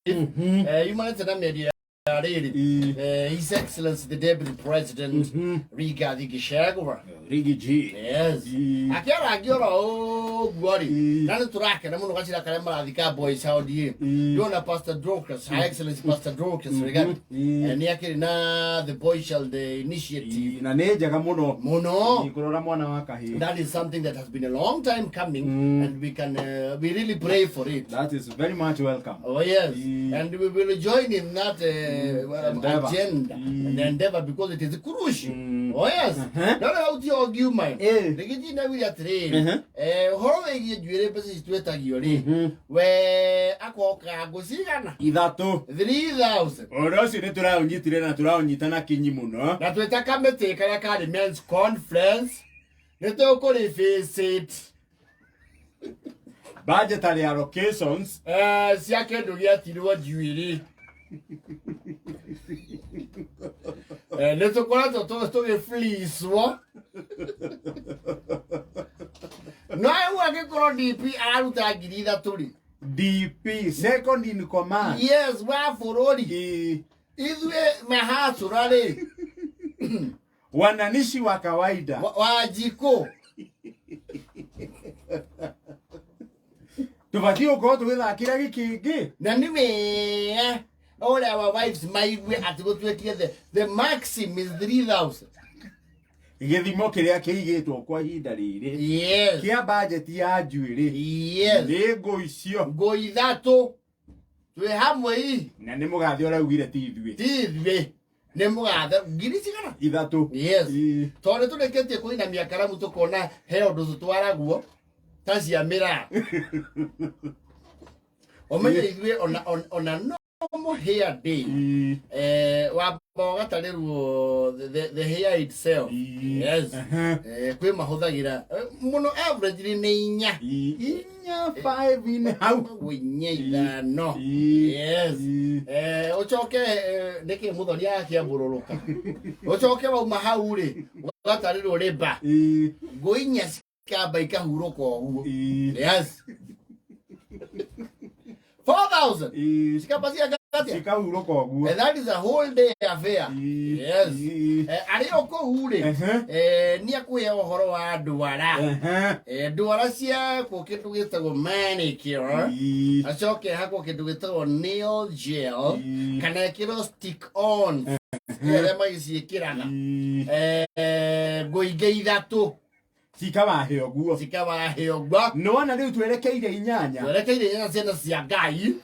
Yumanĩte na mĩario ya rĩrĩ, His Excellency the Deputy President Rigathi Gachagua. Rigi G. Yes. Akĩarangia oro ũguo rĩ, na nĩ tũrakena mũno gacira karĩa marathika Boy Sound ĩ. Ndĩrona Pastor Dorcas, Her Excellency Pastor Dorcas Rigathi. Nĩ akĩrĩ na the Boy Child Initiative. Na nĩ njega mũno. Mũno. Kũrora mwana wa kahĩĩ. That is something that has been a long time coming, and we really pray for it. That is very much welcome. Oh yes, and we will join in that endeavor. agenda and endeavor because it is crucial. Oh yes. No no uti ogiuma. Rigiti na wira atiriri. Uhoro wigie njuire mbeca ici twetagio ri. We akoka ngũ cigana? 3. 3000. Ũndũ ũcio nĩ tũraũnyitire na tũraũnyita na kinyi mũno. Na twĩta kamĩtĩ karĩa karĩ men's conference nĩ tũkũrevisit budgetary allocations cia kĩndũ gĩatirwo njuĩrĩ. Nĩ tũkoretwo tũgĩfleecwo, no rĩu angĩkorwo DP araruta 3000 rĩ, DP second in command, yes, wa bũrũri, ithuĩ mahacũra rĩ, wananishi wa kawaida, wa njikũ, tũbatiĩ gũkorwo tũgĩthakĩra gĩkĩngĩ. Na nĩ wega ũrĩa wa wives maigue atĩ gũtuĩkie the maximum is 3000. Gĩthimo kĩrĩa kĩigĩtwo kwa ihinda rĩrĩ kĩa bajeti ya njuĩrĩ nĩ ngũ icio. Ngũ 3 twĩ hamwe i. Na nĩ mũgathe ũraugire, ti ithuĩ. Ti ithuĩ, nĩ mũgathe. Ngiri cigana? 3. Yes. Tondũ nĩ tũrĩkĩtie kũinamia karamu tũkona he ũndũ tũtwaragwo ta cia mĩraa. Ũmenye ithuĩ ona normal hair day, wamba ũgatarĩrwo the hair itself. Yes. Kwĩ mahũthagĩra mũno, average nĩ 4. 4, 5 in hau. Ũguo 4, 5. Yes. Ũcoke nĩkĩ mũthoni akĩambũrũrũka, ũcoke wauma hau rĩ, ũgatarĩrwo rĩmba ngũ 4 cikamba ikahurũka ũguo. Yes, 4000 cikamba ciagatia cikahurũka ũguo. And that is a whole day affair. Yes. Arĩ o kũu rĩ, nĩ akũhe ũhoro wa ndwara, ndwara ciakwo kĩndũ gĩtagwo manicure, acoke hakwo kĩndũ gĩtagwo nail gel, kana ĩkĩrwo stick on arĩa magĩciĩkĩraga. Ngũ ingĩ 3. Cikawahe ũguo. Cikawahe ũguo. Nĩwona rĩu twerekeire 8. Twerekeire 8, ciana cia Ngai.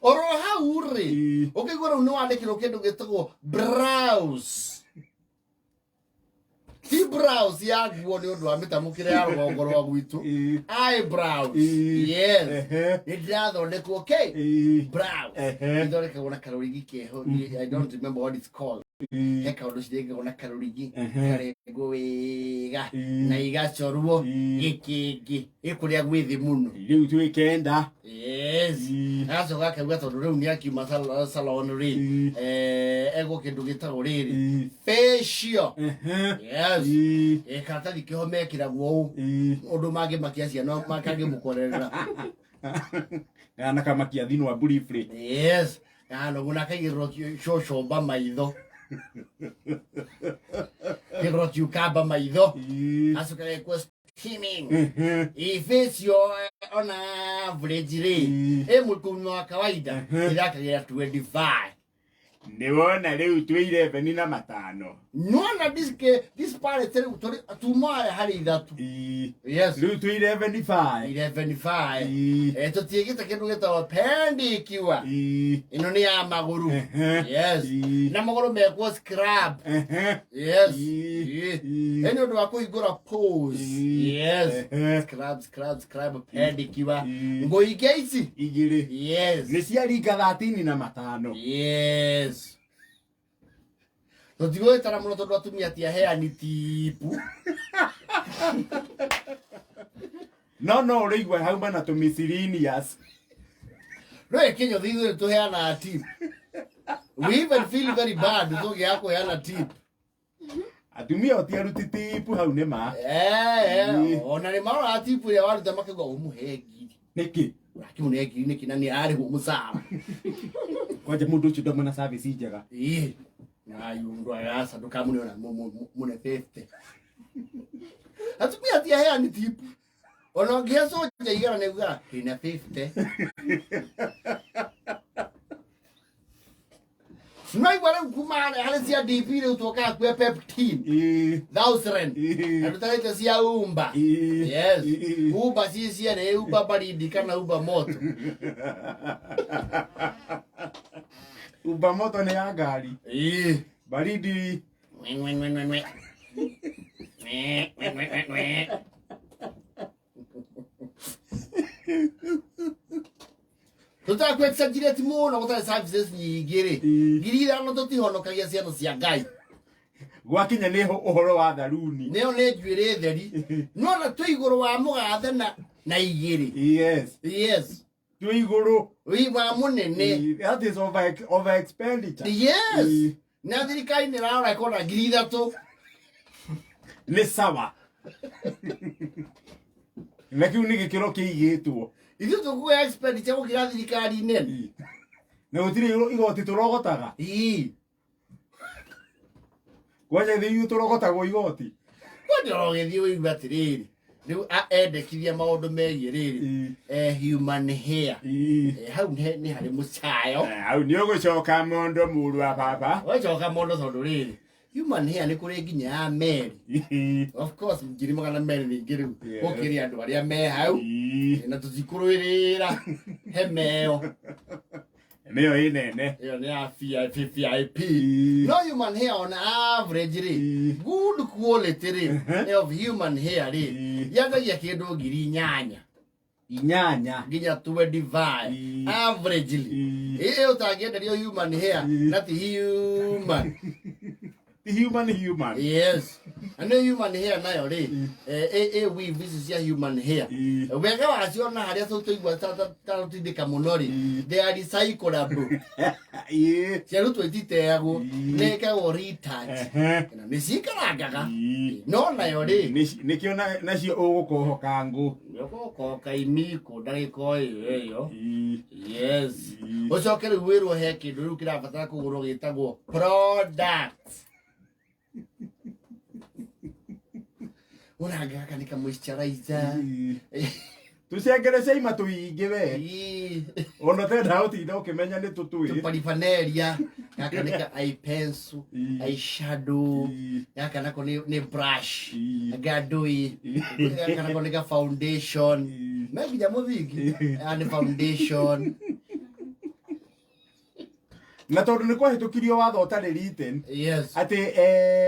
Oro hau rĩ, ũkĩigua rĩu nĩ wandĩkĩrwo kĩndũ gĩtagwo brows, ti brows ya nguo nĩ ũndũ wa mĩtamũkĩre ya rũgongo rwa gwitũ, eyebrows. Yes. Nĩ ndĩrathondekwo k brows. Ithondekagwo na karũrigi keho. I don't remember what it's called. He kaũndũ cirengagwo na karũrigi, karengwo wega na igacorwo gĩkĩngĩ gĩkũrĩa gwĩ thĩ mũno. Rĩu twĩ 9. Yes. Agacoka akauga tondũ rĩu nĩ akiuma salon rĩ, egwo kĩndũ gĩtagwo rĩrĩ, facial. Yes. Karatathi kĩho mekĩragwo ũũ ũndũ mangĩmakia ciana makangĩmũkorerera. Gana kamakia thinwa briefly. Yes, kana ũguo na akaigĩrĩrwo cocomba maitho, kĩgĩrĩrwo cucumber maitho, acoka gekwo steaming. Facial on average rĩ, ĩ mũtumia wa kawaida ĩthakagĩra 25. Nĩwona rĩu twĩ 11 na 5. Nona disparity rĩu tũrĩ tuma harĩ 3. Yes. Rĩu twĩ 11 5. 11 5. Tũtiĩgĩte kĩndũ gĩtagwo pedicure. Ĩno nĩ ya magũrũ. Yes. Na magũrũ mekwo scrub. Yes. Ĩ nĩ ũndũ wa kũhingũra pores. Yes. Scrub, scrub, scrub, pedicure. Ngũ ingĩ ici 2. Yes. Nĩ cia ringa 35 na 5. Yes, tũtigũgĩtara mũno tondũ atumia ti aheani tipu. No no ũrĩigua hauma na tũmiscellaneous. No ĩkĩnyothi, ithuĩ nĩ tũheanaga tip. We even feel very bad tũngĩaga kũheana tip. Atumia o ti aruti tipu hau nĩ ma. Ona nĩ maroraga tipu ĩrĩa waruta makauga ũmũhe 1000. Nĩkĩ? Ndakĩmũne ngiri nĩkĩ na nĩ ararĩhwo mũcara. Kwanja mũndũ ũcio ndauma na service njega. Ĩĩ. Ayu ndũ aca ndũkamũne ona mũne 50. Atumia ti aheani tip. Ona ũngĩhe soja igana nĩ ugaga ndĩna 50. No igua rĩu kuma harĩ cia DP rĩu tũkaga kue peptin. Thousand. Na tũtarĩte cia umba. Yes. Umba ci cierĩ, umba baridi kana umba moto. Umba moto nĩ ya ngari. Ĩĩ. Baridi. Nwe, nwe, nwe, nwe, nwe. Nwe, nwe, nwe, nwe, nwe. Tũtakũ exaggerate mũno gũtarĩ services nyingĩ rĩ. 5,000 tũtihonokagia ciana cia Ngai. Gwakinya nĩ ũhoro wa tharuni. Nĩyo nĩ njuĩrĩ theri. No na twĩ igũrũ wa mũgathe na igĩrĩ. Yes. Yes. Twĩ igũrũ. Wĩ wa mũnene. That is over expenditure. Yes. Na thirikari nĩ ĩrarora ĩkona 3,000. Nĩ sawa. Na kĩu nĩ gĩkĩro kĩigĩtwo. Ithuĩ tũkuoya expenditure gũkĩra thirikari nene. Na gũtirĩ igoti tũrogotaga. Ĩĩ. Kwanja ithuĩ tũrogotagwo igoti. Kwanja ũgĩthiĩ ũigue atĩrĩrĩ. Rĩu endekithia maũndũ megiĩ rĩrĩ. Human hair. Hau nĩ harĩ mũcayo. Hau nĩ ũgũcoka mondo mũrũ wa baba. Ũgũcoka mondo tondũ rĩrĩ. Human hair nĩ kũrĩ nginya ya meri. Of course 200,000 ningĩ rĩu. Gũkĩrĩ andũ arĩa me hau. Na tũtikũrũĩrĩra hemeo. Nĩyo ĩ nene. Ĩyo nĩ ya VIP. No human hair on average rĩ, good quality rĩ, of human hair rĩ, yandagia kĩndũ 8,000. Inyanya. Nginya 25. Averagely. Ĩyo ũtangĩenderio human hair, na ti human. Ti human human. Yes. Na nĩ human hair nayo rĩ, ĩ weave ici cia human hair. Wega wacio na harĩa tũigua ta tũtindĩka mũno rĩ, they are recyclable. Ciarutwo ititeagwo, nĩ ĩkagwo retouch. Na nĩ cikarangaga. No nayo rĩ, Nĩkĩo nacio ũgũkohoka ngũ. Ũgũkohoka imiko ndagĩka o ĩyo ĩyo. Yes. Ũcoke rĩu wĩrwo he kĩndũ rĩu kĩrabatara kũgũrwo gĩtagwo product. Ũranga gaka nĩ ka moisturizer. Tũcengere caima tũingĩ we. Ona ũtenda gũtinda ũkĩmenya nĩ tũtũĩ. Tũparibaneria. Gaka nĩ ka eye pencil, eye shadow. Gaka nako nĩ brush. Ngandũi. Gaka nako nĩ ka foundation. Me nginya mũthingi. Aya nĩ foundation. Na tondũ nĩ kwahĩtũkirio watho ũtarĩ written. Yes. Atĩ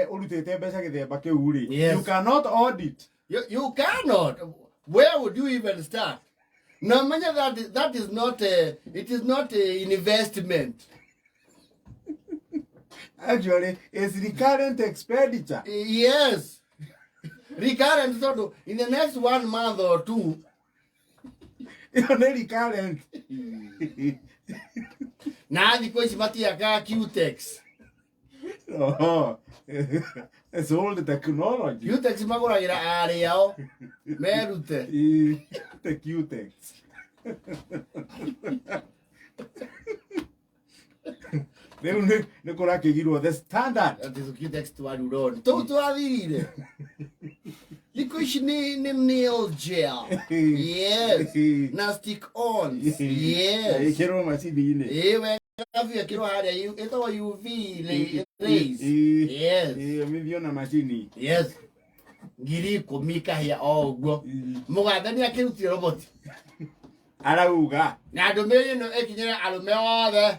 ũrutĩte mbeca gĩthemba kĩu rĩ. Yes. You cannot audit. You cannot. Where would you even start? No, manya that is not a, it is not a investment. Actually, it's recurrent expenditure. Yes. Recurrent, so in the next 1 month or 2. It's not recurrent. Na thikũ ici matiakaga Qtex. Oh, it's old technology. Qtex magũragĩra arĩ ao merute. The Qtex. Rĩu nĩ kũrakĩgirwo the standard. Atĩ Qtex twarurwo. Tũu twathirire. Thikũ ici nĩ nail gel. Yes. Na stick ons. Yes. Ĩkĩrwo macini-inĩ. Ĩĩ wega biũ ĩkĩrwo harĩa ĩtagwo UV rays. Yes. Mithio na macini. Yes. 10,000 ikahĩa o ũguo. Mũgathe nĩ akĩrutire roboti. Arauga. Na ndũmĩrĩri ĩno ĩkinyĩre arũme othe.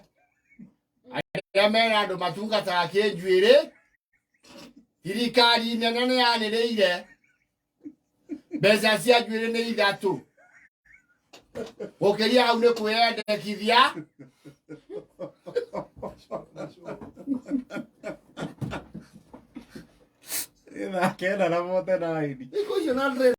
Arĩa mena andũ matungataga kĩnjuĩrĩ. Thirikari nene nĩ yanĩrĩire. Mbeca cia njuĩrĩ nĩ 3. Gũkĩria hau nĩ kwĩyendekithia. Thaa kenda na bote nine. Thikũ icio na